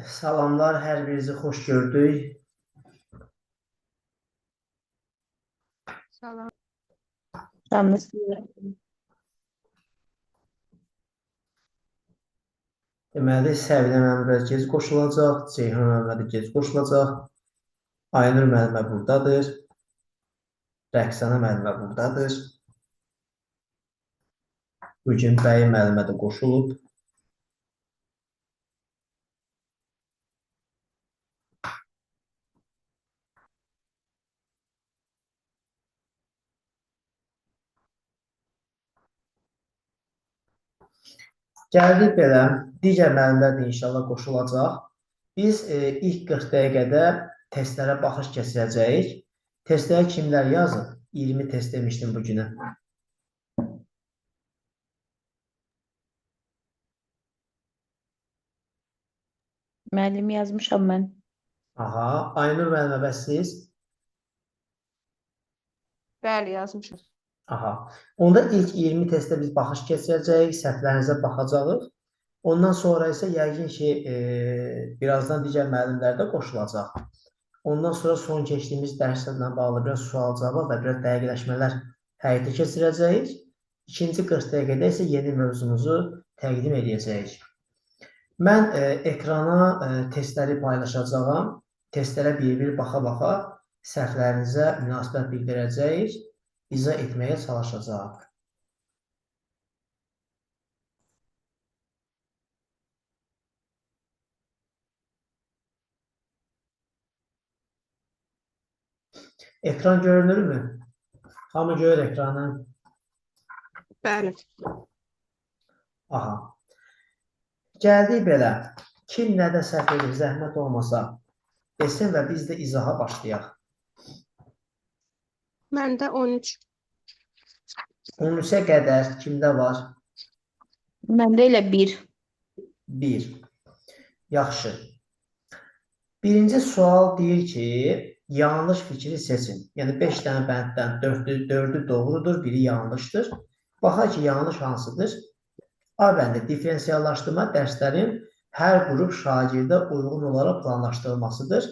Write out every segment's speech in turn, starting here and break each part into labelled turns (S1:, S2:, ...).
S1: Salamlar, hər birinizi xoş gördük.
S2: Salam.
S3: Salam.
S1: Deməli, Səvinə müəllimə biraz gec qoşulacaq, Ceyhun müəllimə də gec qoşulacaq. Aynur müəllimə buradadır. Rəqsana müəllimə buradadır. Bugün Bəyi müəllimə də qoşulub. Gəldik belə, digər müəllimlər də inşallah qoşulacaq. Biz ilk 40 dəqiqədə testlərə baxış keçirəcəyik. Testlərə kimlər yazıb? 20 test demişdim bugünə.
S3: Müəllim yazmışam mən.
S1: Aha, Aynur müəllimə bəs siz?
S2: Bəli, yazmışam.
S1: Aha. Onda ilk 20 testə biz baxış keçirəcəyik, səhvlərinizə baxacağıq. Ondan sonra isə yəqin ki, birazdan digər müəllimlər də qoşulacaq. Ondan sonra son keçdiyimiz dərslərlə bağlı biraz sual-cavab və biraz dəqiqləşmələr həyata keçirəcəyik. İkinci 40 dəqiqədə isə yeni mövzumuzu təqdim edəcəyik. Mən ekrana testləri paylaşacağam. Testlərə bir-bir baxa-baxa səhvlərinizə münasibət bildirəcəyik, izah etməyə çalışacağıq. Ekran görünürmü? Hamı görür ekranı.
S2: Bəli.
S1: Aha. Gəldik belə. Kim nədə səhv edib, zəhmət olmasa desin və biz də izaha başlayaq.
S2: Məndə 13.
S1: 13-ə qədər kimdə var?
S3: Məndə elə 1.
S1: 1. Yaxşı. Birinci sual deyir ki, yanlış fikri seçin. Yəni 5 dənə bənddən 4-ü doğrudur, biri yanlışdır. Baxaq ki, yanlış hansıdır? A bəndi diferensiallaşdırma dərslərin hər qrup şagirdə uyğun olaraq planlaşdırılmasıdır.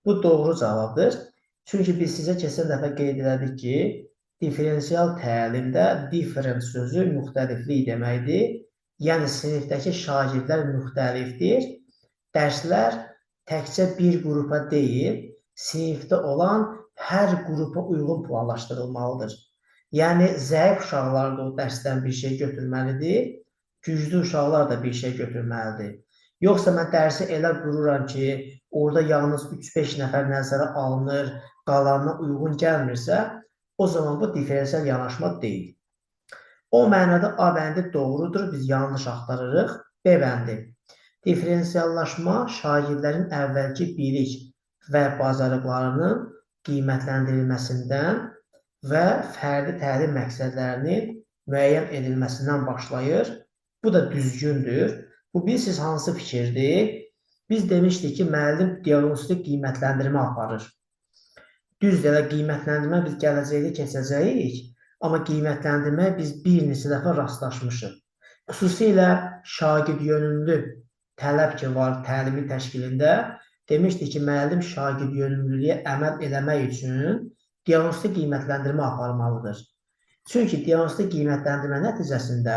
S1: Bu doğru cavabdır. Çünki biz sizə keçən dəfə qeyd elədik ki, diferensial təlimdə different sözü müxtəliflik deməkdir. Yəni sinifdəki şagirdlər müxtəlifdir. Dərslər təkcə bir qrupa deyil, sinifdə olan hər qrupa uyğun planlaşdırılmalıdır. Yəni zəif uşaqlar da o dərsdən bir şey götürməlidir, güclü uşaqlar da bir şey götürməlidir. Yoxsa mən dərsi elə qururam ki, orada yalnız 3-5 nəfər nəzərə alınır, qalanına uyğun gəlmirsə, o zaman bu diferensial yanaşma deyil. O mənada A bəndi doğrudur, biz yanlış axtarırıq. B bəndi. Diferensiallaşma şagirdlərin əvvəlki bilik və bacarıqlarının qiymətləndirilməsindən və fərdi təlim məqsədlərinin müəyyən edilməsindən başlayır. Bu da düzgündür. Bu bilirsiniz hansı fikirdir? Biz demişdik ki, müəllim diaqnostik qiymətləndirmə aparır. Düzdür, elə qiymətləndirmə biz gələcəkdə keçəcəyik, amma qiymətləndirməyə biz bir neçə dəfə rastlaşmışıq. Xüsusilə şagird yönümlü tələb ki var təlimin təşkilində, demişdik ki, müəllim şagird yönümlülüyə əməl eləmək üçün diaqnostik qiymətləndirmə aparmalıdır. Çünki diaqnostik qiymətləndirmə nəticəsində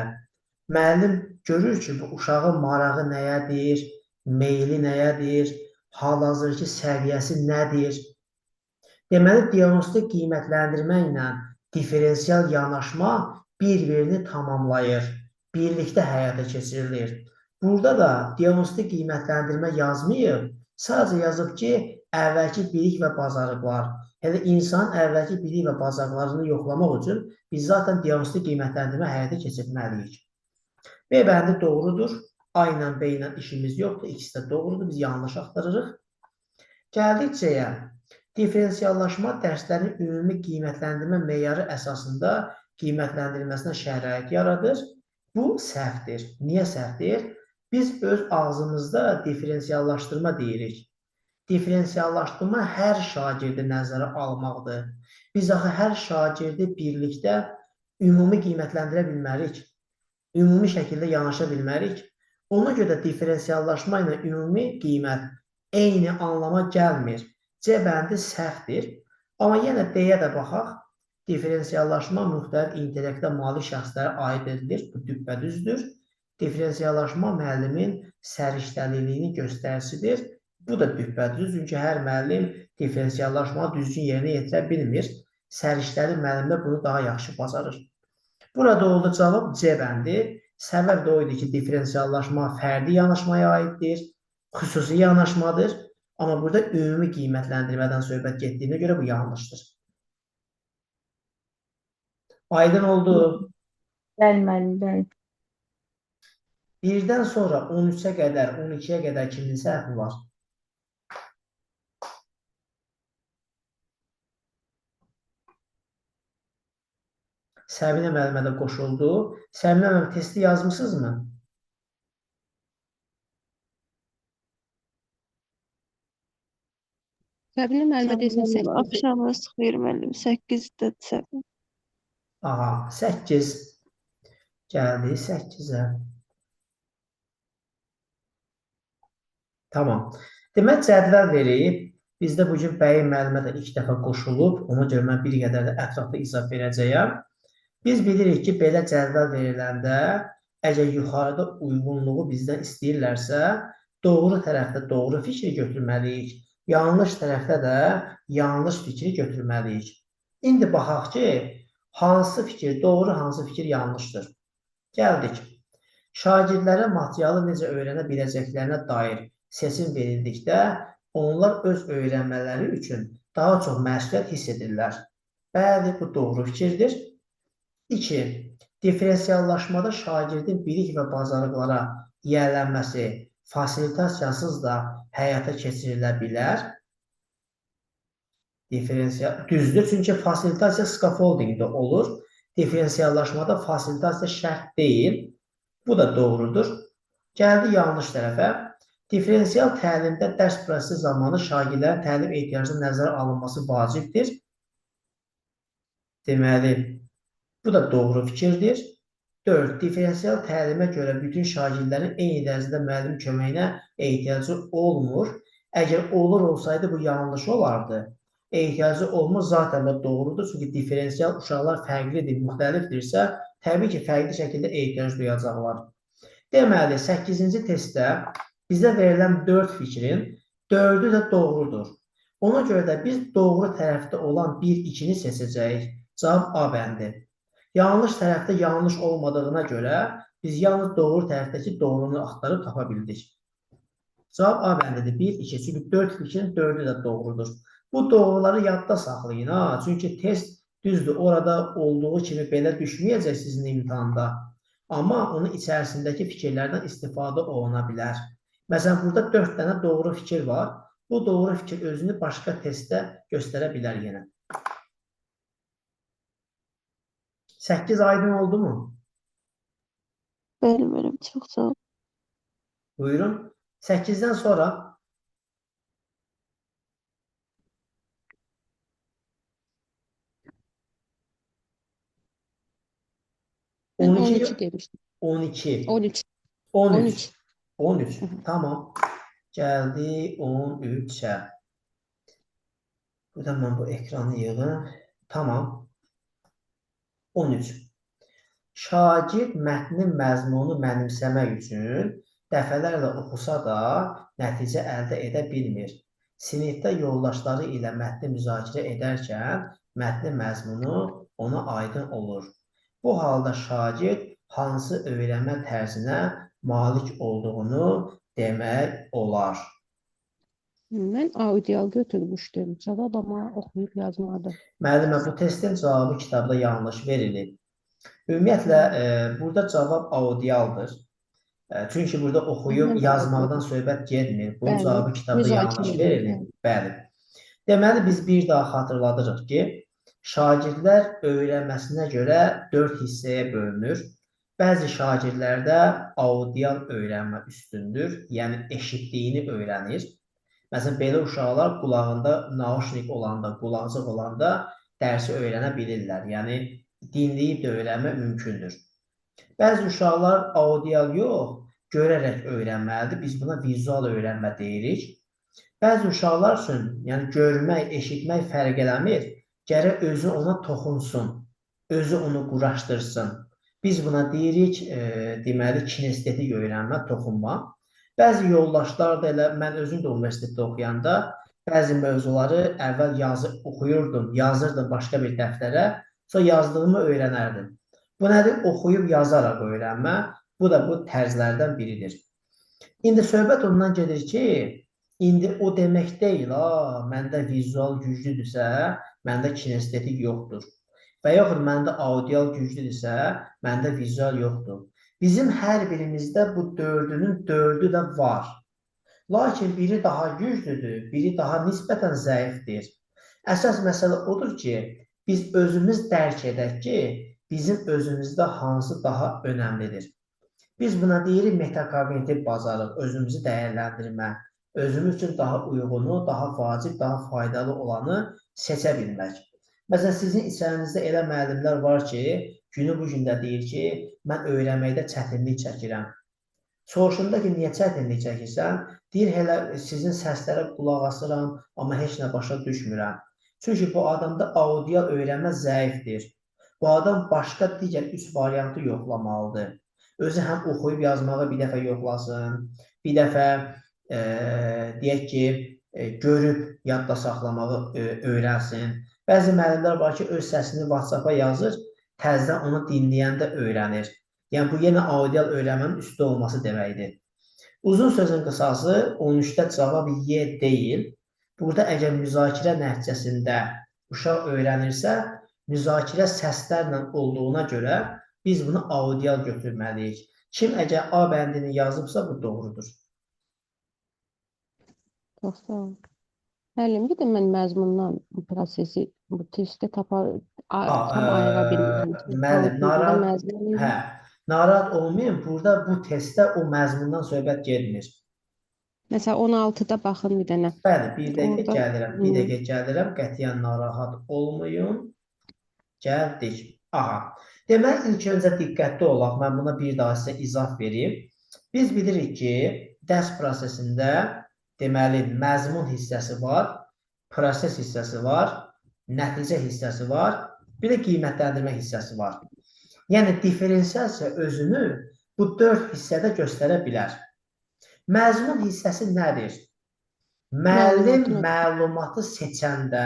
S1: müəllim görür ki, bu uşağın marağı nəyədir, meyli nəyədir, hal-hazırki səviyyəsi nədir. Deməli, diaqnostik qiymətləndirmə ilə diferensial yanaşma bir-birini tamamlayır, birlikdə həyata keçirilir. Burada da diaqnostik qiymətləndirmə yazmayıb, sadəcə yazıb ki, əvvəlki bilik və bacarıqlar. Yəni, insanın əvvəlki bilik və bacarıqlarını yoxlamaq üçün biz zaten diaqnostik qiymətləndirmə həyata keçirməliyik. B bəndi doğrudur. A ilə B ilə işimiz yoxdur. İkisi də doğrudur. Biz yanlış axtarırıq. Gəldik C-yə. Diferensiallaşma dərslərin ümumi qiymətləndirmə meyarı əsasında qiymətləndirilməsinə şərait yaradır. Bu səhvdir. Niyə səhvdir? Biz öz ağzımızda diferensiallaşdırma deyirik. Diferensiallaşdırma hər şagirdi nəzərə almaqdır. Biz axı hər şagirdi birlikdə ümumi qiymətləndirə bilmərik. Ümumi şəkildə yanaşa bilmərik. Ona görə də diferensiallaşma ilə ümumi qiymət eyni anlama gəlmir. C bəndi səhvdir. Amma yenə D-yə də baxaq. Diferensiallaşma müxtəlif intellektə malik şəxslərə aid edilir. Bu düppədüzdür. Diferensiallaşma müəllimin səriştəliliyinin göstəricisidir. Bu da düppədüz, çünki hər müəllim diferensiallaşmanı düzgün yerinə yetirə bilmir. Səriştəli müəllimlər bunu daha yaxşı bacarır. Burada oldu cavab C bəndi. Səbəb də o idi ki, diferensiallaşma fərdi yanaşmaya aiddir, xüsusi yanaşmadır. Amma burada ümumi qiymətləndirmədən söhbət getdiyinə görə bu yanlışdır. Aydın oldu.
S3: Bəli müəllim, bəli.
S1: Birdən sonra 13-ə qədər, 12-yə qədər kimin səhvi var? Səbinə müəllimə də qoşuldu. Səbinə müəllim, testi yazmısınızmı?
S2: Səbinə müəllimə desin
S4: Müəllim,
S2: 8.
S4: axşamınız xeyir müəllim. 8-də səhv.
S1: Aha, 8 gəldi 8-ə. Tamam. Demək, cədvəl verib. Bizdə bugün Bəyin müəllimə də ilk dəfə qoşulub. Ona görə mən bir qədər də ətraflı izah verəcəyəm. Biz bilirik ki, belə cədvəl veriləndə, əgər yuxarıda uyğunluğu bizdən istəyirlərsə, doğru tərəfdə doğru fikri götürməliyik. Yanlış tərəfdə də yanlış fikri götürməliyik. İndi baxaq ki, hansı fikir doğru, hansı fikir yanlışdır. Gəldik. Şagirdlərə materialı necə öyrənə biləcəklərinə dair seçim verildikdə, onlar öz öyrənmələri üçün daha çox məsuliyyət hiss edirlər. Bəli, bu doğru fikirdir. 2. Diferensiallaşmada şagirdin bilik və bacarıqlara yiyələnməsi fasilitasiyasız da həyata keçirilə bilər. Düzdür, çünki fasilitasiya scaffoldingdə olur. Diferensiallaşmada fasilitasiya şərt deyil. Bu da doğrudur. Gəldi yanlış tərəfə. Diferensial təlimdə dərs prosesi zamanı şagirdlərin təlim ehtiyacının nəzərə alınması vacibdir. Deməli, bu da doğru fikirdir. 4. Diferensial təlimə görə bütün şagirdlərin eyni dərəcədə müəllim köməyinə ehtiyacı olmur. Əgər olur olsaydı, bu yanlış olardı. Ehtiyacı olmur, zaten də doğrudur. Çünki diferensial uşaqlar fərqlidir, müxtəlifdirsə, təbii ki, fərqli şəkildə ehtiyac duyacaqlar. Deməli, 8-ci testdə bizə verilən 4 fikrin 4-ü də doğrudur. Ona görə də biz doğru tərəfdə olan 1-2-ni seçəcəyik. Cavab A bəndi. Yanlış tərəfdə yanlış olmadığına görə biz yalnız doğru tərəfdəki doğrunu axtarıb tapa bildik. Cavab A bəndidir. 1, 2. Çünki 4 fikrin 4-ü də doğrudur. Bu doğruları yadda saxlayın. Ha? Çünki test düzdür, orada olduğu kimi belə düşməyəcək sizin imtahanda. Amma onun içərisindəki fikirlərdən istifadə oluna bilər. Məsələn, burada 4 dənə doğru fikir var. Bu doğru fikir özünü başqa testdə göstərə bilər yenə. 8 aydın oldu mu?
S4: Bəli müəllim, çox sağ ol.
S1: Buyurun. 8-dən sonra
S2: Mən
S1: 12,
S2: 12 demişdim.
S1: 12,
S2: 13.
S1: 13,
S2: 13.
S1: 13.
S2: Hı hı.
S1: Tamam. Gəldi 13-ə. Buradan mən bu ekranı yığım. Tamam. 13. Şagird mətnin məzmununu mənimsəmək üçün dəfələrlə oxusa da nəticə əldə edə bilmir. Sinifdə yoldaşları ilə mətni müzakirə edərkən mətnin məzmunu ona aydın olur. Bu halda şagird hansı öyrənmə tərzinə malik olduğunu demək olar.
S2: Mən audial götürmüşdüm. Cavab amma oxuyub yazmadı.
S1: Müəllimə, bu testin cavabı kitabda yanlış verilib. Ümumiyyətlə, burada cavab audialdır. Çünki burada oxuyub
S2: Mən də
S1: yazmaqdan söhbət getmir. Bunun
S2: Bəli,
S1: cavabı kitabda
S2: müzakirə
S1: yanlış
S2: edir,
S1: verilib. Bəli. Deməli, biz bir daha xatırladırıq ki, şagirdlər öyrənməsinə görə 4 hissəyə bölünür. Bəzi şagirdlərdə audial öyrənmə üstündür, yəni eşitdiyini öyrənir. Məsələn, belə uşaqlar qulağında nauşnik olanda, qulaqcıq olanda dərsi öyrənə bilirlər. Yəni, dinləyib də öyrənmə mümkündür. Bəzi uşaqlar audial yox, Görərək öyrənməlidir. Biz buna vizual öyrənmə deyirik. Bəzi uşaqlar üçün, yəni görmək, eşitmək fərq eləmir. Gərək özü ona toxunsun, özü onu quraşdırsın. Biz buna deyirik, deməli, kinestetik öyrənmə, toxunma. Bəzi yoldaşlar da elə, mən özüm də universitetdə oxuyanda bəzi mövzuları əvvəl oxuyurdum, yazırdım başqa bir dəftərə, sonra yazdığımı öyrənərdim. Bu nədir? Oxuyub yazaraq öyrənmə. Bu da bu tərzlərdən biridir. İndi söhbət ondan gedir ki, indi o demək deyil, ha, məndə vizual güclüdürsə, məndə kinestetik yoxdur. Və yaxud məndə audial güclüdürsə, məndə vizual yoxdur. Bizim hər birimizdə bu dördünün dördü də var. Lakin biri daha güclüdür, biri daha nisbətən zəifdir. Əsas məsələ odur ki, biz özümüz dərk edək ki, bizim özümüzdə hansı daha önəmlidir. Biz buna deyirik metakognitiv bacarıq, özümüzü dəyərləndirmə, özümüz üçün daha uyğunu, daha vacib, daha faydalı olanı seçə bilmək. Məsələn, sizin içərinizdə elə müəllimlər var ki, günü bu gündə deyir ki, mən öyrənməkdə çətinlik çəkirəm. Soruşanda ki, niyə çətinlik çəkirsən? Deyir, elə sizin səslərə qulaq asıram, amma heç nə başa düşmürəm. Çünki bu adamda audial öyrənmə zəifdir. Bu adam başqa digər üç variantı yoxlamalıdır. Özü həm oxuyub yazmağı bir dəfə yoxlasın, bir dəfə deyək ki, görüb yadda saxlamağı öyrənsin. Bəzi müəllimlər var ki, öz səsini WhatsApp-a yazır, təzədən onu dinləyəndə öyrənir. Yəni, bu yenə audial öyrənmənin üstü olması deməkdir. Uzun sözün qısası 13-də cavab Y deyil. Burada əgər müzakirə nəticəsində uşaq öyrənirsə, müzakirə səslərlə olduğuna görə biz bunu audial götürməliyik. Kim əgər A bəndini yazıbsa, bu doğrudur.
S2: Çox sağ olun. Müəllim, bir də mən məzmundan bu prosesi, bu testdə tam ayıra bilmirəm.
S1: Müəllim, narahat olmayın. Burada bu testdə o məzmundan söhbət getmir.
S2: Məsələn, 16-da baxın bir dənə.
S1: Bəli, bir dəqiqə gəlirəm. Bir dəqiqə gəlirəm. Qətiyyən narahat olmayın. Gəldik. Aha. Demək, ilk öncə diqqətli olaq. Mən buna bir daha sizə izah vereyim. Biz bilirik ki, dərs prosesində deməli, məzmun hissəsi var, proses hissəsi var, nəticə hissəsi var, bir də qiymətləndirmə hissəsi var. Yəni, diferensiasiya özünü bu dörd hissədə göstərə bilər. Məzmun hissəsi nədir? Müəllim məlumatı seçəndə,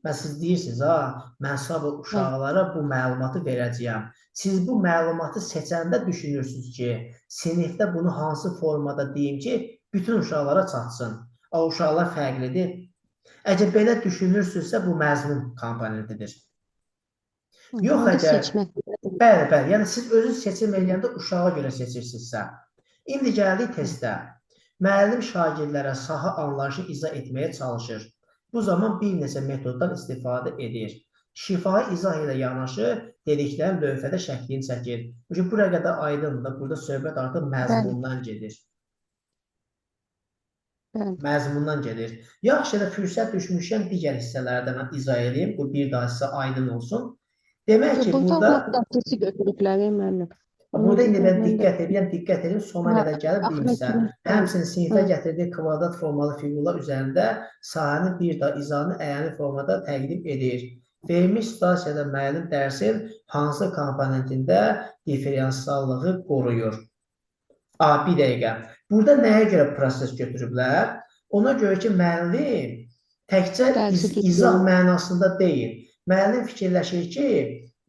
S1: siz deyirsiniz, ha, mən sabah uşaqlara bu məlumatı verəcəyəm. Siz bu məlumatı seçəndə düşünürsünüz ki, sinifdə bunu hansı formada deyim ki, bütün uşaqlara çatsın. O uşaqlar fərqlidir. Əgər belə düşünürsünüzsə, bu məzmun komponentidir. Yox, əgər... Bəli, bəli. Yəni, siz özünüz seçim eləyəndə uşağa görə seçirsinizsə. İndi gəldik testə. Müəllim şagirdlərə sahə anlayışı izah etməyə çalışır. Bu zaman bir neçə metoddan istifadə edir. Şifahi izah ilə yanaşı dediklərin lövhədə şəklini çəkir. Çünki buraya qədər aydındır. Burada söhbət artıq məzmundan gedir.
S2: Bəli.
S1: Məzmundan gedir. Yaxşı, elə fürsət düşmüşkən digər hissələrdə mən izah edeyim. Bu bir daha sizə aydın olsun. Demək ki,
S2: burada prosesi götürüblər, müəllim.
S1: Burada indi mən diqqət edirəm, sona qədər gəlib deyim sizə. Həmçinin sinifə gətirdiyi kvadrat formalı fiqurlar üzərində sahənin bir daha izahını əyani formada təqdim edir. Verilmiş situasiyada müəllim dərsin hansı komponentində diferensiallığı qoruyur? A, bir dəqiqə. Burada nəyə görə proses götürüblər? Ona görə ki, müəllim təkcə izah mənasında deyil. Müəllim fikirləşir ki,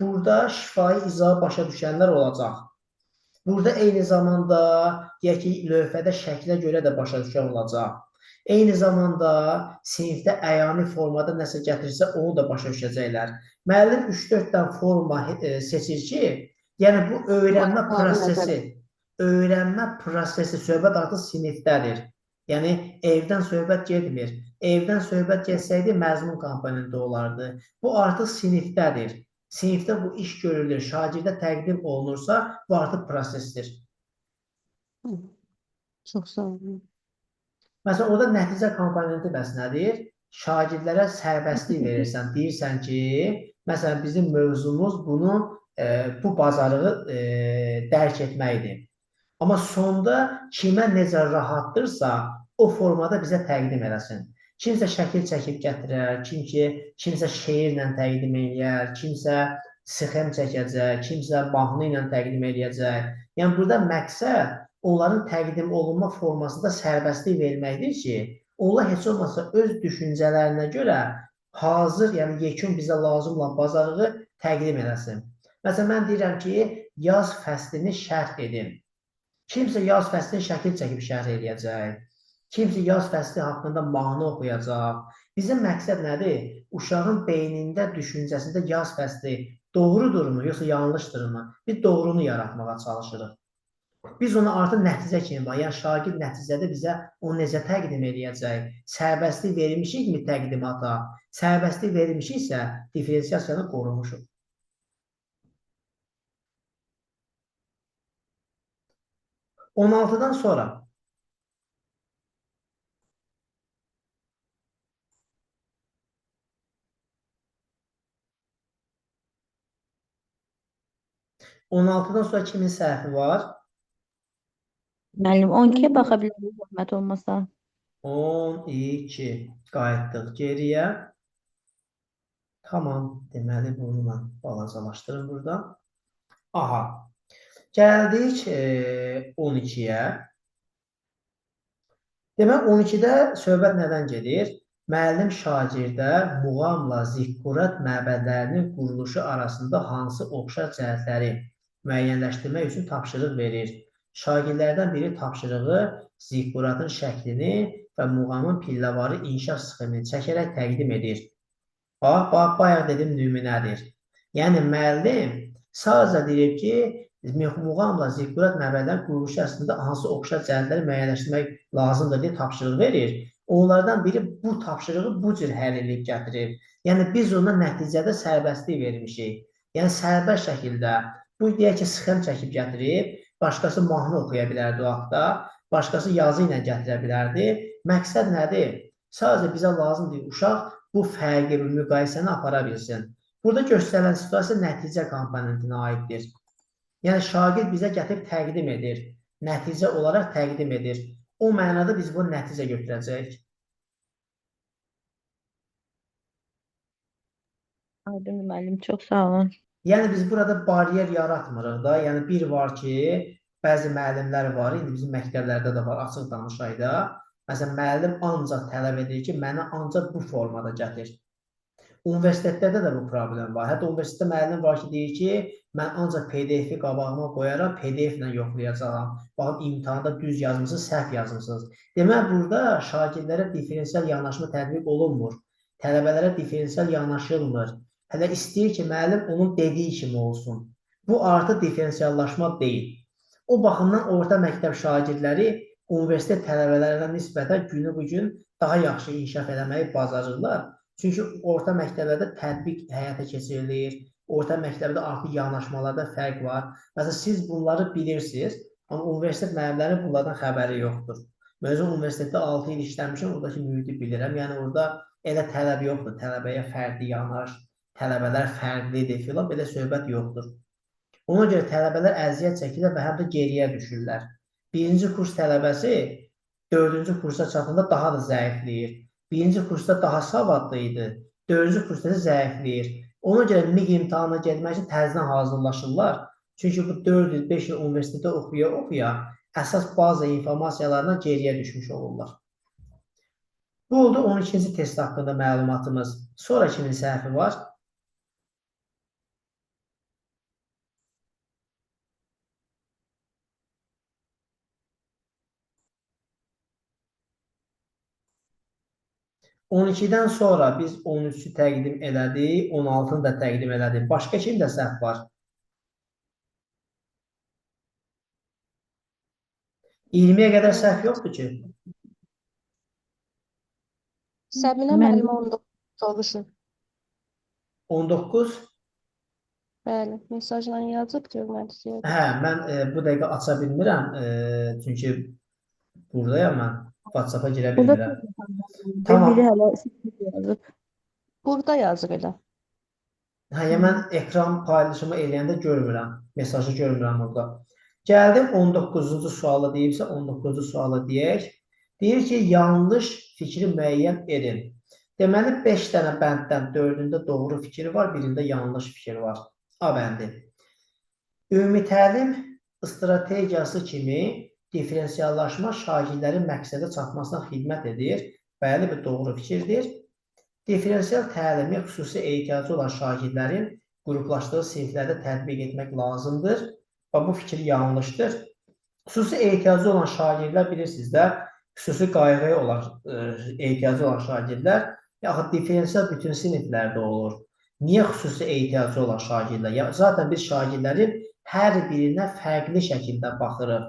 S1: burada şifahi izahı başa düşənlər olacaq. Burada eyni zamanda, deyək ki, lövhədə şəklə görə də başa düşən olacaq. Eyni zamanda sinifdə əyani formada nəsə gətirsə, onu da başa düşəcəklər. Müəllim 3-4 dənə forma seçir ki, yəni bu öyrənmə prosesi, söhbət artıq sinifdədir. Yəni, evdən söhbət getmir. Evdən söhbət getsəydi, məzmun komponenti olardı. Bu artıq sinifdədir. Sinifdə bu iş görülür, şagirdə təqdim olunursa, bu artıq prosesdir.
S2: Çox sağ olun.
S1: Məsələn, orada nəticə komponenti bəs nədir? Şagirdlərə sərbəstlik verirsən. Deyirsən ki, məsələn, bizim mövzumuz bunu, bu bacarığı dərk etməkdir. Amma sonda kimə necə rahatdırsa, o formada bizə təqdim eləsin. Kimsə şəkil çəkib gətirər, kimsə şeirlə təqdim eləyər, kimsə sxem çəkəcək, kimsə mahnı ilə təqdim eləyəcək. Yəni burada məqsəd onların təqdim olunma formasında sərbəstlik verməkdir ki, onlar heç olmasa öz düşüncələrinə görə hazır, yəni yekun bizə lazım olan bacarığı təqdim eləsin. Məsələn, mən deyirəm ki, yaz fəslini şərh edin. Kimsə yaz fəslini şəkil çəkib şərh eləyəcək. Kimsə yaz fəsli haqqında mahnı oxuyacaq. Bizim məqsəd nədir? Uşağın beynində, düşüncəsində yaz fəsli doğrudurmu, yoxsa yanlışdırmı? Biz doğrunu yaratmağa çalışırıq. Biz ona artıq nəticə kimi bax, yəni şagird nəticədə bizə onu necə təqdim eləyəcək? Sərbəstlik vermişikmi təqdimata? Sərbəstlik vermişiksə, diferensiasiyanı qorumuşuq. 16-dan sonra kimin səhvi var?
S3: Müəllim, 12-yə baxa bilərik, zəhmət olmasa.
S1: 12. Qayıtdıq geriyə. Tamam. Deməli, bunu mən balacalaşdırım burada. Aha. Gəldik 12-yə. Demək, 12-də söhbət nədən gedir? Müəllim şagirdə muğamla zikkurat məbədlərinin quruluşu arasında hansı oxşar cəhətləri müəyyənləşdirmək üçün tapşırıq verir? Şagirdlərdən biri tapşırığı zikkuratın şəklini və muğamın pilləvarı inkişaf sxemini çəkərək təqdim edir. Bax, bax, bayaq dedim nümunədir. Yəni, müəllim sadəcə deyir ki, muğamla zikkurat məbədlərinin quruluşu arasında hansı oxşar cəhətləri müəyyənləşdirmək lazımdır deyə tapşırıq verir. Onlardan biri bu tapşırığı bu cür həll edib gətirib. Yəni, biz ona nəticədə sərbəstlik vermişik. Yəni, sərbəst şəkildə bu deyək ki, sxem çəkib gətirib, başqası mahnı oxuya bilərdi o haqda, başqası yazı ilə gətirə bilərdi. Məqsəd nədir? Sadəcə bizə lazımdır uşaq bu fərqi, bu müqayisəni apara bilsin. Burada göstərilən situasiya nəticə komponentinə aiddir. Yəni, şagird bizə gətirib təqdim edir. Nəticə olaraq təqdim edir. O mənada biz bunu nəticə götürəcəyik.
S3: Aydın müəllim, çox sağ olun.
S1: Yəni, biz burada bariyer yaratmırıq da. Yəni, bir var ki, bəzi müəllimlər var, indi bizim məktəblərdə də var, açıq danışaq da. Məsələn, müəllim ancaq tələb edir ki, mənə ancaq bu formada gətir. Universitetlərdə də bu problem var. Hətta universitetdə müəllim var ki, deyir ki, mən ancaq PDF-i qabağıma qoyaraq PDF ilə yoxlayacağam. Baxın, imtahanda düz yazmısınız, səhv yazmısınız. Demək, burada şagirdlərə diferensial yanaşma tətbiq olunmur. Tələbələrə diferensial yanaşılmır. Hələ istəyir ki, müəllim onun dediyi kimi olsun. Bu artıq diferensiallaşma deyil. O baxımdan orta məktəb şagirdləri universitet tələbələrinə nisbətən günü bu gün daha yaxşı inkişaf eləməyi bacarırlar. Çünki orta məktəblərdə tətbiq həyata keçirilir. Orta məktəbdə artıq yanaşmalarda fərq var. Məsələn, siz bunları bilirsiniz, amma universitet müəllimlərinin bunlardan xəbəri yoxdur. Mən özüm universitetdə 6 il işləmişəm, oradakı mühiti bilirəm. Yəni, orada elə tələb yoxdur. Tələbəyə fərqli yanaş, tələbələr fərqlidir filan, belə söhbət yoxdur. Ona görə tələbələr əziyyət çəkirlər və həm də geriyə düşürlər. Birinci kurs tələbəsi dördüncü kursa çatanda daha da zəifləyir. Birinci kursda daha savadlı idi, dördüncü kursda isə zəifləyir. Ona görə MİQ imtahanına getmək üçün təzədən hazırlaşırlar. Çünki bu 4 il, 5 il universitetdə oxuya-oxuya əsas baza informasiyalarından geriyə düşmüş olurlar. Bu oldu 12-ci test haqqında məlumatımız. Sonra kimin səhvi var? 12-dən sonra biz 13-ü təqdim elədik, 16-nı da təqdim elədik. Başqa kimdə səhv var? 20-yə qədər səhv yoxdur ki.
S4: Səbinə müəllim 19 soruşur.
S1: 19?
S4: Bəli, mesajla yazıb görmədi.
S1: Hə, mən bu dəqiqə aça bilmirəm, çünki buradayam mən. WhatsApp-a girə bilmirəm. Tamam.
S3: Biri hələ yazıb.
S4: Burada yazır elə.
S1: Hə, yəni mən ekran paylaşımı eləyəndə görmürəm. Mesajı görmürəm orada. Gəldim 19-cu suala deyibsə 19-cu suala deyək. Deyir ki, yanlış fikri müəyyən edin. Deməli, 5 dənə bənddən 4-ündə doğru fikir var, birində yanlış fikir var. A bəndi. Ümumi təlim strategiyası kimi diferensiallaşma şagirdlərin məqsədə çatmasına xidmət edir. Bəli, bu doğru fikirdir. Diferensial təlimi xüsusi ehtiyacı olan şagirdlərin qruplaşdığı siniflərdə tətbiq etmək lazımdır. Və bu fikir yanlışdır. Xüsusi ehtiyacı olan şagirdlər bilirsiniz də, xüsusi qayğıya olan, ehtiyacı olan şagirdlər, yaxud diferensial bütün siniflərdə olur. Niyə xüsusi ehtiyacı olan şagirdlər? Ya, zaten biz şagirdlərin hər birinə fərqli şəkildə baxırıq.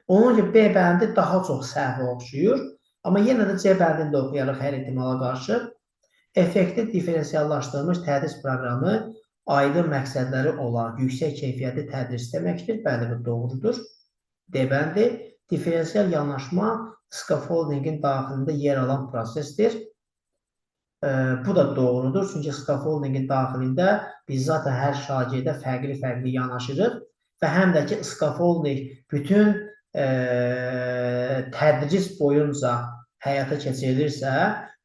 S1: Onun üçün B bəndi daha çox səhvə oxşuyur. Amma yenə də C bəndini də oxuyarıq hər ehtimala qarşı. Effektiv diferensiallaşdırılmış tədris proqramı aydın məqsədləri olan yüksək keyfiyyətli tədris deməkdir. Bəli, bu doğrudur. D bəndi diferensial yanaşma scaffoldingin daxilində yer alan prosesdir. Bu da doğrudur. Çünki scaffoldingin daxilində biz zaten hər şagirdə fərqli-fərqli yanaşırıq və həm də ki, scaffolding bütün tədris boyunca həyata keçirilirsə,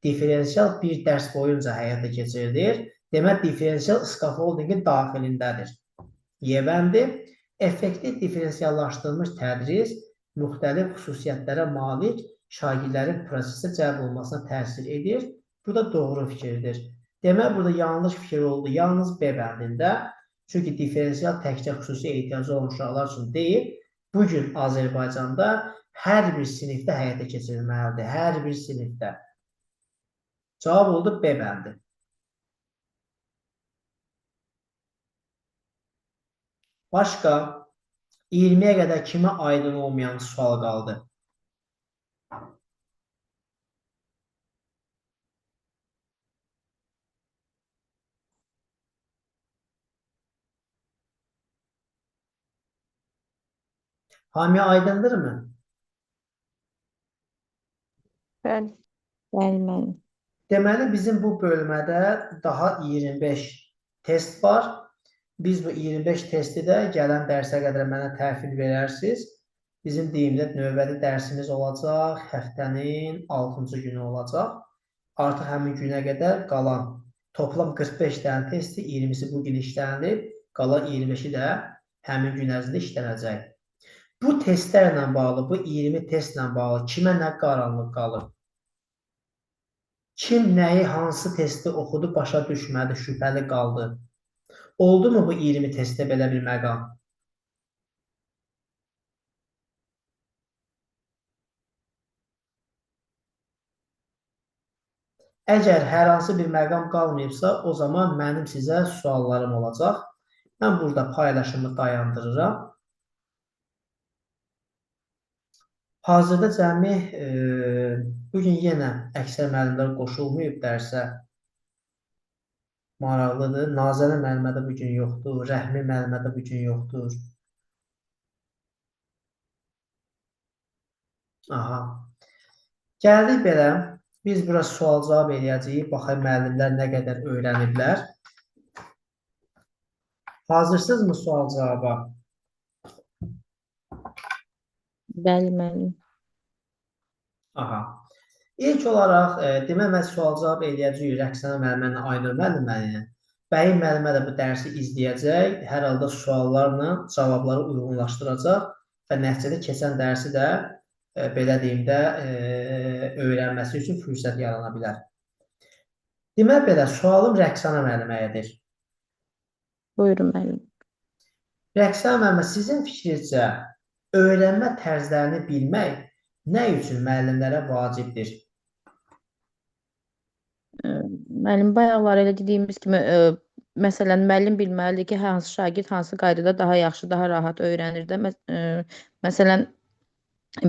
S1: diferensial bir dərs boyunca həyata keçirilir. Demək, diferensial scaffoldingin daxilindədir. Y bəndi effektiv diferensiallaşdırılmış tədris müxtəlif xüsusiyyətlərə malik şagirdlərin prosesə cəlb olunmasına təsir edir. Bu da doğru fikirdir. Demək, burada yanlış fikir oldu yalnız B bəndində. Çünki diferensial təkcə xüsusi ehtiyacı olan uşaqlar üçün deyil, bugün Azərbaycanda hər bir sinifdə həyata keçirilməlidir. Hər bir sinifdə. Cavab oldu B bəndi. Başqa 20-yə qədər kimə aydın olmayan sual qaldı? Hamiyə aydındır mı?
S4: Bəli.
S3: Bəli, müəllim.
S1: Deməli, bizim bu bölmədə daha 25 test var. Biz bu 25 testi də gələn dərsə qədər mənə təhvil verərsiniz. Bizim deyimdə növbəti dərsimiz olacaq, həftənin 6-cı günü olacaq. Artıq həmin günə qədər qalan toplam 45 dənə testi, 20-si bu gün işlənilib, qalan 25-i də həmin gün ərzində işlənəcək. Bu testlərlə bağlı, bu 20 testlə bağlı kimə nə qaranlıq qalır? Kim nəyi, hansı testi oxudu, başa düşmədi, şübhəli qaldı? Oldu mu bu 20 testdə belə bir məqam? Əgər hər hansı bir məqam qalmayıbsa, o zaman mənim sizə suallarım olacaq. Mən burada paylaşımı dayandırıram. Hazırda cəmi bugün yenə əksər müəllimlər qoşulmayıb dərsə. Maraqlıdır. Nazənə müəllimə də bugün yoxdur. Rəhmi müəllimə də bugün yoxdur. Aha. Gəldik belə. Biz bura sual-cavab eləyəcəyik. Baxaq müəllimlər nə qədər öyrəniblər. Hazırsınızmı sual-cavaba?
S3: Bəli, müəllim.
S1: Aha. İlk olaraq, demək mən sual-cavab eləyəcəyik Rəqsanə müəllimə, Aynur müəllimə ilə. Bəyim müəllimə də bu dərsi izləyəcək, hər halda suallarla cavabları uyğunlaşdıracaq və nəticədə keçən dərsi də belə deyim də öyrənməsi üçün fürsət yarana bilər. Demək belə, sualım Rəqsanə müəlliməyədir.
S3: Buyurun, müəllim.
S1: Rəqsanə müəllimə, sizin fikrinizcə öyrənmə tərzlərini bilmək nə üçün müəllimlərə vacibdir?
S3: Müəllim, bayaqlar elə dediyimiz kimi, məsələn, müəllim bilməlidir ki, hansı şagird hansı qaydada daha yaxşı, daha rahat öyrənir də. Məsələn,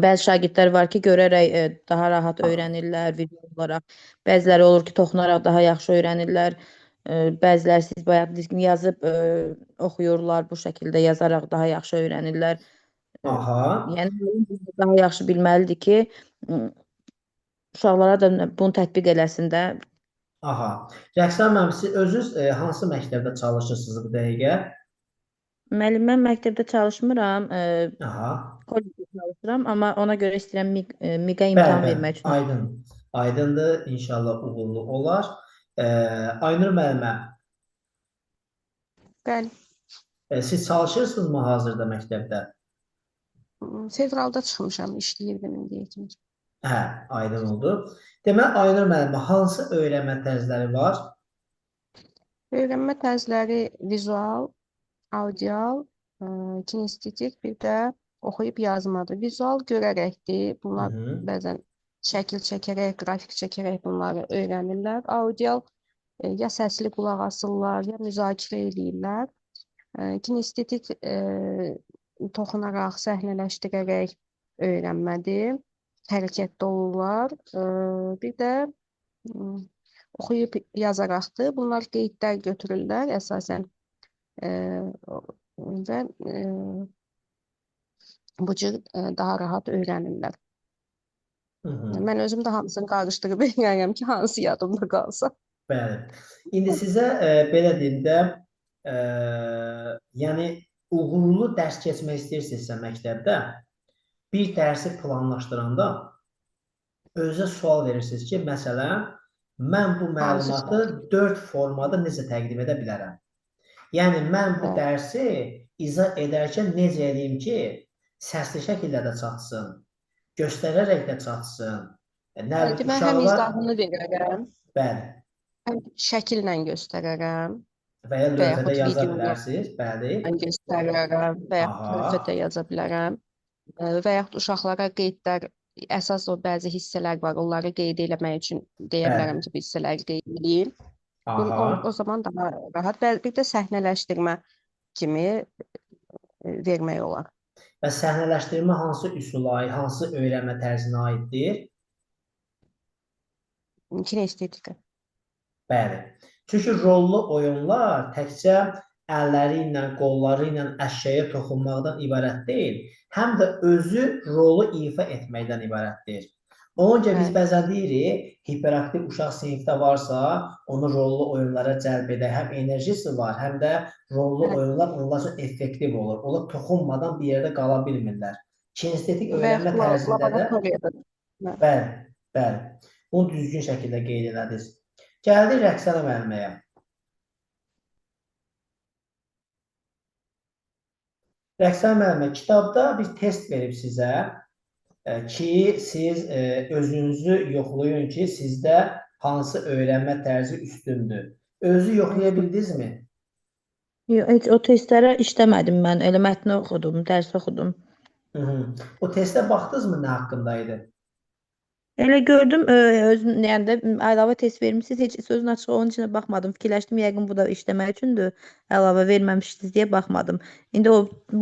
S3: bəzi şagirdlər var ki, görərək daha rahat öyrənirlər video olaraq. Bəziləri olur ki, toxunaraq daha yaxşı öyrənirlər. Bəziləri siz bayaq dediyiniz kimi yazıb oxuyurlar, bu şəkildə yazaraq daha yaxşı öyrənirlər.
S1: Aha.
S3: Yəni müəllim daha yaxşı bilməlidir ki, uşaqlara da bunu tətbiq eləsin də.
S1: Aha. Rəqsanə müəllim, siz özünüz hansı məktəbdə çalışırsınız bu dəqiqə?
S3: Müəllim, mən məktəbdə çalışmıram,
S1: Aha.
S3: Kollecdə çalışıram, amma ona görə istəyirəm MİQ-ə
S1: Bəli,
S3: imtahan
S1: bəli.
S3: vermək üçün.
S1: Aydın. Aydındır. İnşallah uğurlu olar. Aynur müəllimə,
S4: Bəli.
S1: Siz çalışırsınızmı hazırda məktəbdə?
S4: Fevralda çıxmışam, işləyirdim indiyə kimi.
S1: Hə, aydın oldu. Deməli, Aynur müəllimə, hansı öyrənmə tərzləri var?
S4: Öyrənmə tərzləri vizual, audial, kinestetik, bir də oxuyub yazmadır. Vizual görərəkdir. Bunlar bəzən şəkil çəkərək, qrafik çəkərək bunları öyrənirlər. Audial ya səsli qulaq asırlar, ya müzakirə eləyirlər. Kinestetik toxunaraq, səhnələşdirərək öyrənmədir. Hərəkətdə olurlar. Bir də oxuyub yazaraqdır. Bunlar qeydlər götürürlər əsasən. Və bu cür daha rahat öyrənirlər. Mən özüm də hamısını qarışdırıb öyrənirəm ki, hansı yadımda qalsa.
S1: Bəli. İndi sizə belə deyim də, yəni uğurlu dərs keçmək istəyirsinizsə məktəbdə, bir dərsi planlaşdıranda özünüzə sual verirsiniz ki, məsələn, mən bu məlumatı 4 formada necə təqdim edə bilərəm? Yəni, mən bu dərsi izah edərkən necə edeyim ki, səsli şəkildə də çatsın, göstərərək də çatsın. Nə
S4: Bəli, mən həm izahını verərəm,
S1: Bəli.
S4: həm şəkillə göstərərəm.
S1: Və ya
S4: Və
S1: lövhədə
S4: yaxud
S1: yaza
S4: videoyla
S1: bilərsiniz. Bəli.
S4: göstərərəm və yaxud lövhədə yaza bilərəm. Və yaxud uşaqlara qeydlər, əsas o bəzi hissələr var, onları qeyd eləmək üçün deyə bilərəm ki, bu hissələri qeyd edeyim. O zaman daha rahat. Bir də səhnələşdirmə kimi vermək olar.
S1: Və səhnələşdirmə hansı üsula aid, hansı öyrənmə tərzinə aiddir?
S4: Kinestetika.
S1: Bəli. Çünki rollu oyunlar təkcə əlləri ilə, qolları ilə əşyaya toxunmaqdan ibarət deyil, həm də özü rolu ifa etməkdən ibarətdir. Ona görə biz bəzən deyirik, hiperaktiv uşaq sinifdə varsa, onu rollu oyunlara cəlb edək. Həm enerjisi var, həm də rollu oyunlar onlar üçün effektiv olur. Onlar toxunmadan bir yerdə qala bilmirlər. Kinestetik öyrənmə tərzində də bəli, bəli. Bunu düzgün şəkildə qeyd elədiniz. Gəldik Rəqsana müəlliməyə. Rəqsana müəllimə, kitabda bir test verib sizə ki, siz özünüzü yoxlayın ki, sizdə hansı öyrənmə tərzi üstündür. Özü yoxlaya bildinizmi?
S3: Yox, heç o testlərə işləmədim mən. Elə mətni oxudum, dərs oxudum.
S1: O testə baxdınızmı nə haqqında idi?
S3: Elə gördüm, özüm, yəni də əlavə test vermişsiniz, heç sözün açığı onun içinə baxmadım. Fikirləşdim, yəqin bu da işləmək üçündür. Əlavə verməmişsiniz deyə baxmadım. İndi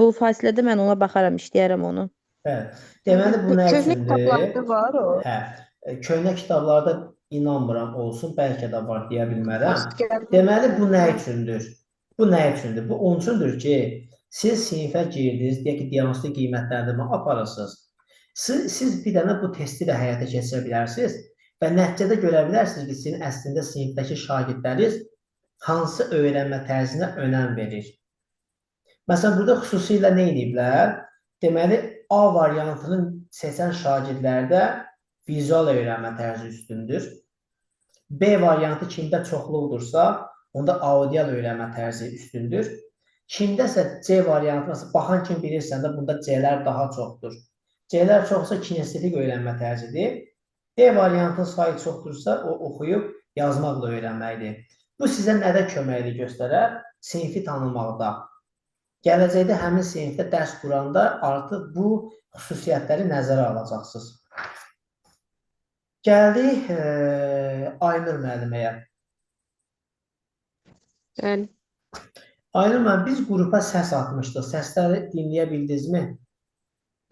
S3: bu fasilədə mən ona baxaram, işləyərəm onu.
S1: Bəli. Deməli, bu nə
S4: Köhnə
S1: üçündür?
S4: kitablarda var o.
S1: Hə, köhnə kitablarda inanmıram olsun, bəlkə də var deyə bilmərəm. Deməli, bu nə üçündür? Bu nə üçündür? Bu onun üçündür ki, siz sinifə girdiniz, deyək ki, diaqnostik qiymətləndirmə aparırsınız. Siz bir dənə bu testi də həyata keçirə bilərsiniz və nəticədə görə bilərsiniz ki, sizin əslində sinifdəki şagirdləriniz hansı öyrənmə tərzinə önəm verir. Məsələn, burada xüsusilə nə ediblər? Deməli, A variantını seçən şagirdlərdə vizual öyrənmə tərzi üstündür. B variantı kimdə çoxluqdursa, onda audial öyrənmə tərzi üstündür. Kimdəsə C variantı, məsələn, baxan kim bilirsən də, bunda C-lər daha çoxdur. C-lər çoxsa kinestetik öyrənmə tərzidir. D variantının sayı çoxdursa, o oxuyub yazmaqla öyrənməkdir. Bu sizə nədə köməklik göstərər? Sinfi tanımaqda. Gələcəkdə həmin sinifdə dərs quranda artıq bu xüsusiyyətləri nəzərə alacaqsınız. Gəldik Aynur müəlliməyə.
S2: Bəli.
S1: Aynur müəllim, biz qrupa səs atmışdıq. Səsləri dinləyə bildinizmi?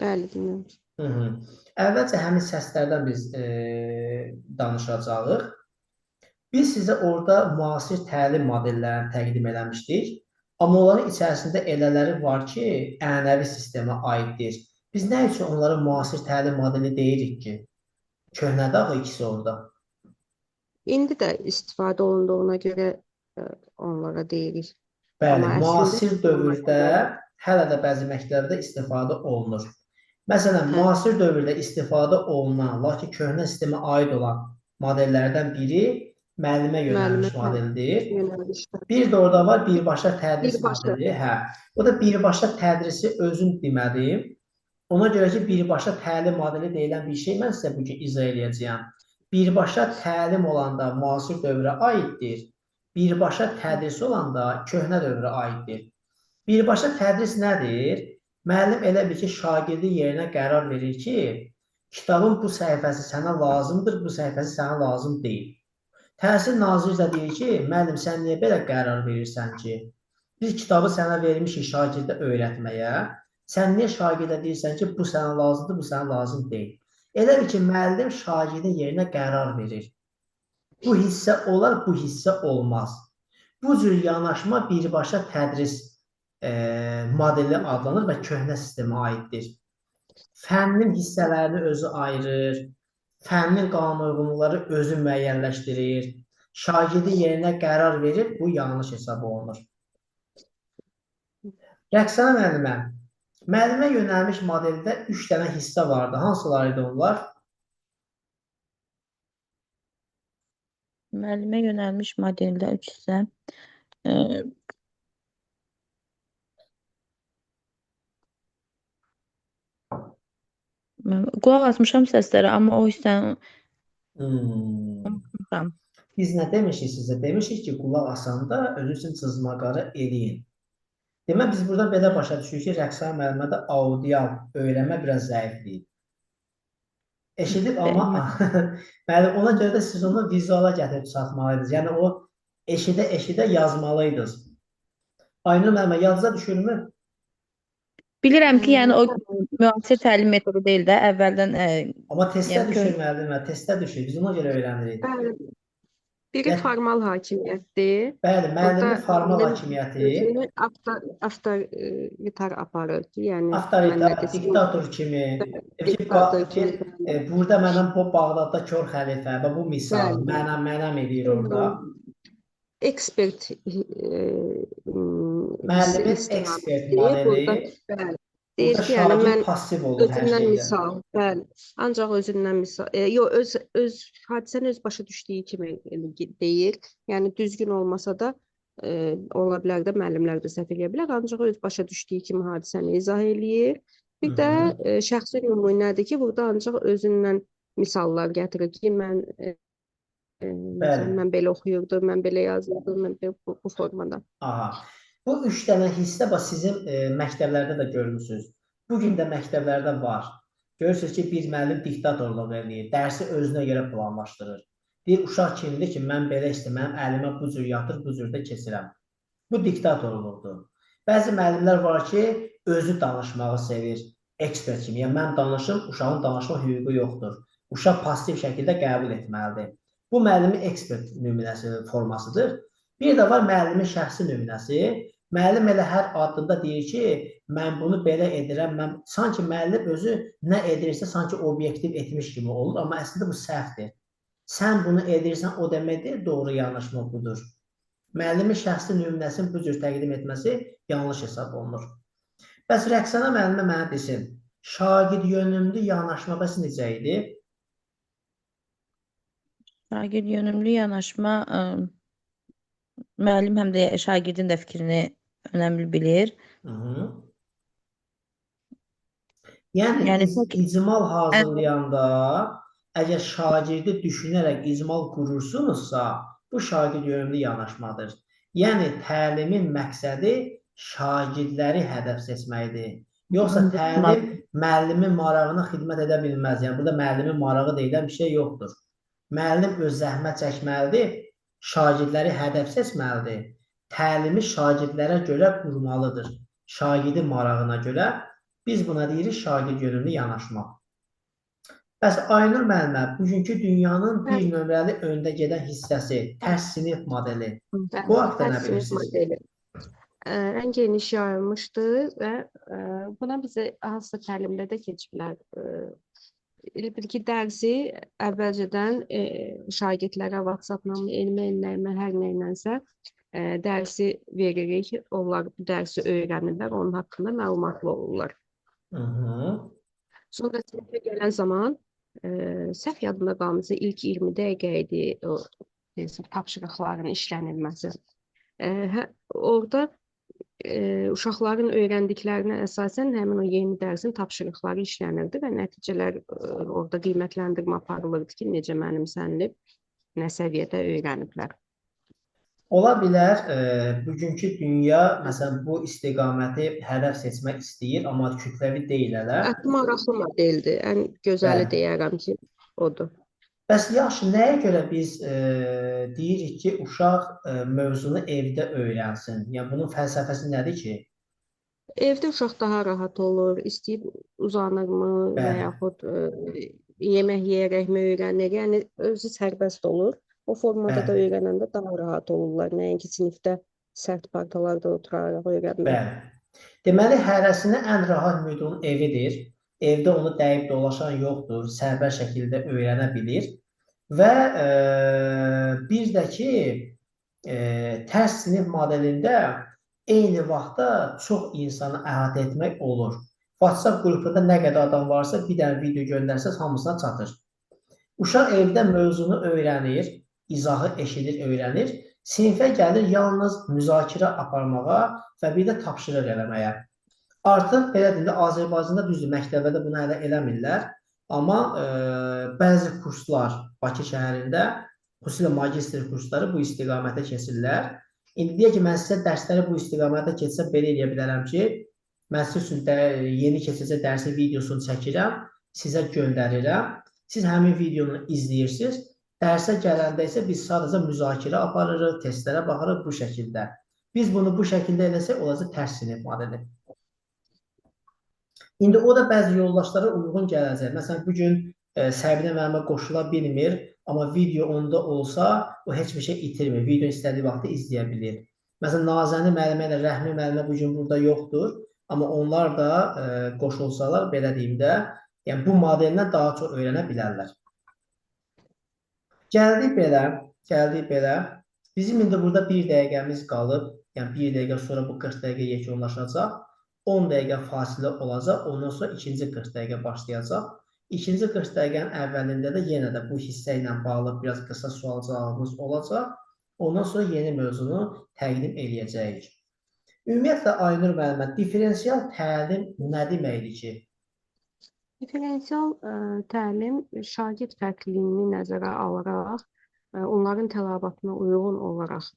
S2: Bəli, dinləmişəm.
S1: Əvvəlcə həmin səslərdən biz danışacağıq. Biz sizə orada müasir təlim modellərini təqdim eləmişdik. Amma onların içərisində elələri var ki, ənənəvi sistemə aiddir. Biz nə üçün onlara müasir təlim modeli deyirik ki? Köhnədir axı ikisi orada.
S2: İndi də istifadə olunduğuna görə onlara deyirik.
S1: Bəli, Amma müasir dövrdə hələ də bəzi məktəblərdə istifadə olunur. Məsələn, müasir dövrdə istifadə olunan, lakin köhnə sistemə aid olan modellərdən biri müəllimə yönəlmiş modeldir. Bir də orada var birbaşa tədris modeli. Hə. O da birbaşa tədrisi özüm demədim. Ona görə ki, birbaşa təlim modeli deyilən bir şey mən sizə bu gün izah eləyəcəyəm. Birbaşa təlim olanda müasir dövrə aiddir. Birbaşa tədris olanda köhnə dövrə aiddir. Birbaşa tədris nədir? Müəllim elə bil ki, şagirdi yerinə qərar verir ki, kitabın bu səhifəsi sənə lazımdır, bu səhifəsi sənə lazım deyil. Təhsil naziri də deyir ki, müəllim sən niyə belə qərar verirsən ki, biz kitabı sənə vermişik şagirdə öyrətməyə, sən niyə şagirdə deyirsən ki, bu sənə lazımdır, bu sənə lazım deyil. Elə bil ki, müəllim şagirdin yerinə qərar verir. Bu hissə olar, bu hissə olmaz. Bu cür yanaşma birbaşa tədris modeli adlanır və köhnə sistemə aiddir. Fənnin hissələrini özü ayırır, fənnin qanunuyğunluqları özü müəyyənləşdirir, şagirdin yerinə qərar verir, bu yanlış hesab olunur. Rəqsana müəllimə, müəllimə yönəlmiş modeldə 3 dənə hissə vardı. Hansılar idi onlar?
S3: Müəllimə yönəlmiş modeldə 3 hissə. Mən qulaq asmışam səslərə, amma o hissəni unutmuşam.
S1: Biz nə demişik sizə? Demişik ki, qulaq asanda özü üçün cızmaqarı eləyin. Demək, biz buradan belə başa düşürük ki, Rəqsana müəllimədə audial öyrənmə biraz zəifliyib. Eşidib, amma bəli, ona görə də siz onu vizuala gətirib çıxartmalıydınız. Yəni, o eşidə-eşidə yazmalıydınız. Aynur müəllimə, yadınıza düşürmü?
S3: Bilirəm ki, yəni o müasir təlim metodu deyil də, əvvəldən
S1: Amma testə yəni düşür müəllimə, testə düşür. Biz ona görə öyrənirik.
S4: Bəli. Biri formal hakimiyyətdir.
S1: Bəli, müəllimin formal hakimiyyəti.
S4: Özünü avtoritar aparır ki, yəni
S1: avtoritar, diktator kimi. Diktator kimi. Burada mənim bu Bağdadda kör xəlifə və bu misal mənəm eləyir orada.
S4: Ekspert
S1: müəllimin ekspert modeli.
S4: Deyir ki, yəni mən
S1: passiv olur hər
S4: özündən misal, bəli, ancaq özündən misal, yox, öz hadisəni öz başa düşdüyü kimi deyir. Yəni düzgün olmasa da ola bilər də, müəllimlər də səhv eləyə bilər, ancaq öz başa düşdüyü kimi hadisəni izah eləyir. Bir də şəxsi nümunədir ki, burada ancaq özündən misallar gətirir ki, mən mən belə oxuyurdum, mən belə yazırdım, mən belə, bu formada.
S1: Aha. Bu 3 dənə hissə bax sizin məktəblərdə də görmüsünüz. Bu gün də məktəblərdə var. Görürsünüz ki, bir müəllim diktatorluq eləyir, dərsi özünə görə planlaşdırır. Deyir, uşaq kimdir ki, mən belə istəyirəm, mənim əlimə bu cür yatır, bu cür də keçirəm. Bu diktatorluqdur. Bəzi müəllimlər var ki, özü danışmağı sevir, ekspert kimi. Yəni, mən danışım, uşağın danışma hüququ yoxdur. Uşaq pasiv şəkildə qəbul etməlidir. Bu müəllimin ekspert nümunəsi formasıdır. Bir də var müəllimin şəxsi nümunəsi. Müəllim elə hər addımda deyir ki, mən bunu belə edirəm. Mən sanki müəllim özü nə edirsə, sanki obyektiv etmiş kimi olur, amma əslində bu səhvdir. Sən bunu edirsən, o demək deyil, doğru yanaşma budur. Müəllimin şəxsi nümunəsini bu cür təqdim etməsi yanlış hesab olunur. Bəs Rəqsana müəllimə mənə desin, şagird yönümlü yanaşma bəs necə idi?
S3: Şagird yönümlü yanaşma müəllim həm də şagirdin də fikrini önəmli bilir.
S1: Yəni, icmal hazırlayanda əgər şagirdi düşünərək icmal qurursunuzsa, bu şagird yönümlü yanaşmadır. Yəni, təlimin məqsədi şagirdləri hədəf seçməkdir. Yoxsa təlim müəllimin marağına xidmət edə bilməz. Yəni, burada müəllimin marağı deyilən bir şey yoxdur. Müəllim öz zəhmət çəkməlidir, şagirdləri hədəf seçməlidir. Təlimi şagirdlərə görə qurmalıdır. Şagirdin marağına görə biz buna deyirik şagird yönümlü yanaşma. Bəs Aynur müəllimə, bugünkü dünyanın bir nömrəli öndə gedən hissəsi, tərs sinif modeli. Bu haqda nə bilirsiniz?
S4: Ən geniş yayılmışdır və buna bizə hansısa təlimdə də keçiblər. Elə bil ki, dərsi əvvəlcədən şagirdlərə WhatsApp-la, e-maillə, hər nə ilənsə Dərsi veririk, onlar bu dərsi öyrənirlər, onun haqqında məlumatlı olurlar.
S1: Hı -hı.
S4: Sonra sinifə gələn zaman səhv yadımda qalmasa ilk 20 dəqiqə idi o tapşırıqların işlənilməsi. Orada uşaqların öyrəndiklərinə əsasən həmin o yeni dərsin tapşırıqları işlənirdi və nəticələr orada qiymətləndirmə aparılırdı ki, necə mənimsənilib, nə səviyyədə öyrəniblər.
S1: Ola bilər, bugünkü dünya məsələn bu istiqaməti hədəf seçmək istəyir, amma kütləvi deyil hələ.
S4: Ən maraqlı modeldir, ən gözəli
S1: Bəli.
S4: deyərəm ki, odur.
S1: Bəs yaxşı, nəyə görə biz deyirik ki, uşaq mövzunu evdə öyrənsin? Yəni bunun fəlsəfəsi nədir ki?
S4: Evdə uşaq daha rahat olur, istəyib uzanırmı və yaxud yemək yeyərəkmi öyrənir, yəni özü sərbəst olur. O formada da öyrənəndə daha rahat olurlar, nəinki sinifdə sərt partalarda oturaraq öyrənmək.
S1: Bəli. Deməli, hərəsinə ən rahat mühit onun evidir. Evdə onu dəyib dolaşan yoxdur, sərbəst şəkildə öyrənə bilir. Və bir də ki, tərs sinif modelində eyni vaxtda çox insanı əhatə etmək olur. WhatsApp qrupunda nə qədər adam varsa, bir dənə video göndərsəz, hamısına çatır. Uşaq evdə mövzunu öyrənir, izahı eşidir, öyrənir. Sinifə gəlir yalnız müzakirə aparmağa və bir də tapşırıq eləməyə. Artıq belə deyim də, Azərbaycanda düzdür, məktəblərdə bunu hələ eləmirlər. Amma bəzi kurslar Bakı şəhərində, xüsusilə magistr kursları bu istiqamətə keçirlər. İndi deyək ki, mən sizə dərsləri bu istiqamətə keçsəm, belə eləyə bilərəm ki, mən sizin üçün yeni keçəcək dərsin videosunu çəkirəm, sizə göndərirəm. Siz həmin videonu izləyirsiniz. Dərsə gələndə isə biz sadəcə müzakirə aparırıq, testlərə baxırıq bu şəkildə. Biz bunu bu şəkildə eləsək, olacaq tərs sinif modeli. İndi o da bəzi yoldaşlara uyğun gələcək. Məsələn, bugün Səbinə müəllimə qoşula bilmir, amma video onda olsa, o heç bir şey itirmir. Video istədiyi vaxtda izləyə bilir. Məsələn, Nazəni müəllimə ilə Rəhmi müəllimə bugün burada yoxdur, amma onlar da qoşulsalar, belə deyim də, yəni bu modellə daha çox öyrənə bilərlər. Gəldik belə. Bizim indi burada bir dəqiqəmiz qalıb, yəni bir dəqiqə sonra bu 40 dəqiqə yekunlaşacaq. 10 dəqiqə fasilə olacaq, ondan sonra ikinci 40 dəqiqə başlayacaq. İkinci 40 dəqiqənin əvvəlində də yenə də bu hissə ilə bağlı biraz qısa sual-cavabımız olacaq. Ondan sonra yeni mövzunu təqdim eləyəcəyik. Ümumiyyətlə, Aynur müəllimə, diferensial təlim nə deməkdir ki?
S4: Diferensial təlim şagird fərqliliyini nəzərə alaraq, onların tələbatına uyğun olaraq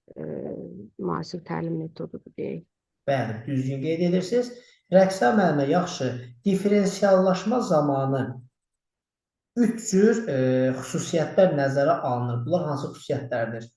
S4: müasir təlim metodudur deyək.
S1: Bəli, düzgün qeyd edirsiniz. Rəqsa müəllimə, yaxşı, diferensiallaşma zamanı 3 cür xüsusiyyətlər nəzərə alınır. Bunlar hansı xüsusiyyətlərdir?